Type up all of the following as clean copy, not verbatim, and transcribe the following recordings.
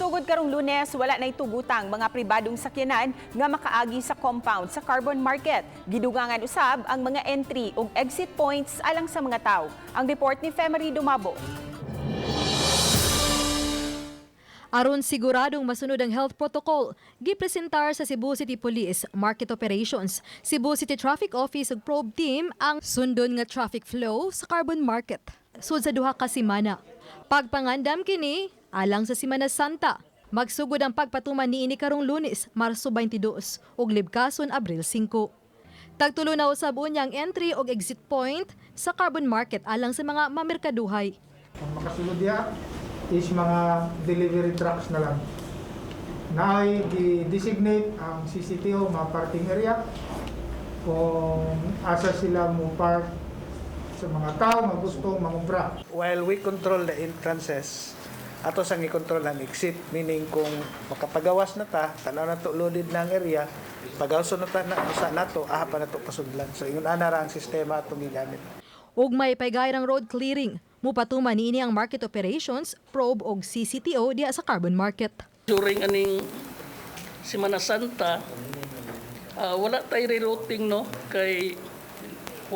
Sugod karong Lunes, wala na'y tugutang mga pribadong sakyanan nga makaagi sa compound sa Carbon Market. Gidugangan usab ang mga entry ug exit points alang sa mga tao. Ang report ni Femery Dumabo. Aron siguradong masunod ang health protocol, gipresentar sa Cebu City Police, Market Operations, Cebu City Traffic Office ug probe team ang sundon nga traffic flow sa Carbon Market. Sud sa 2 ka semana. Pagpangandam kini alang sa Semana Santa. Magsugod ang pagpatuman niini karong Lunes, Marso 22 ug libkason Abril 5. Tagtulo na usab unya ang entry ug exit point sa Carbon Market alang sa mga mamerkaduhay. Ang makasulod diha is mga delivery trucks na lang. Naay gi-designate ang CCTO mga parking area kung asa sila mo park sa mga tao nga gusto mangumpra. While we control the entrances, ato sang i-control ang exit, meaning kung makapagawas na ta, tanaw na to, loaded na ang area, pagawson na ta na usa nato, aha pa nato pasudlan. So ingon ana ra ang sistema atong gigamit. Ug may paygayang road clearing. Mupatuman niini ang market operations, probe og CCTO diha sa Carbon Market. During aning Semana Santa, wala tay rerouting, no, kay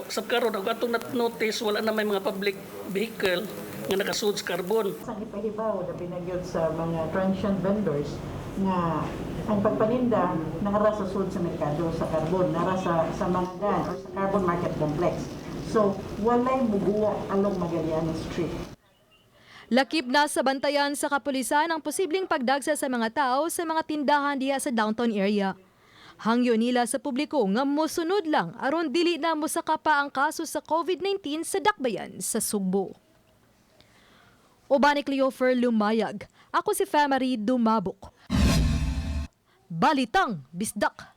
sa karon og atong notice, wala na may mga public vehicle nga nakasud sa Carbon. Sa gipahibaw na pinagyod sa mga transient vendors nga ang pagpaninda nara sa sud sa merkado sa Carbon, nara sa Mangadan or sa Carbon Market Complex. So, walay muguwa along Magallanes Street. Lakip na sa bantayan sa kapulisan ang posibleng pagdagsa sa mga tao sa mga tindahan diha sa downtown area. Hangyo nila sa publiko nga mosunod lang aron dili na mosaka pa ang kaso sa COVID-19 sa dakbayan sa Sugbo. Uban ni Cleofer Lumayag. Ako si Famary Dumabok. Balitang Bisdak.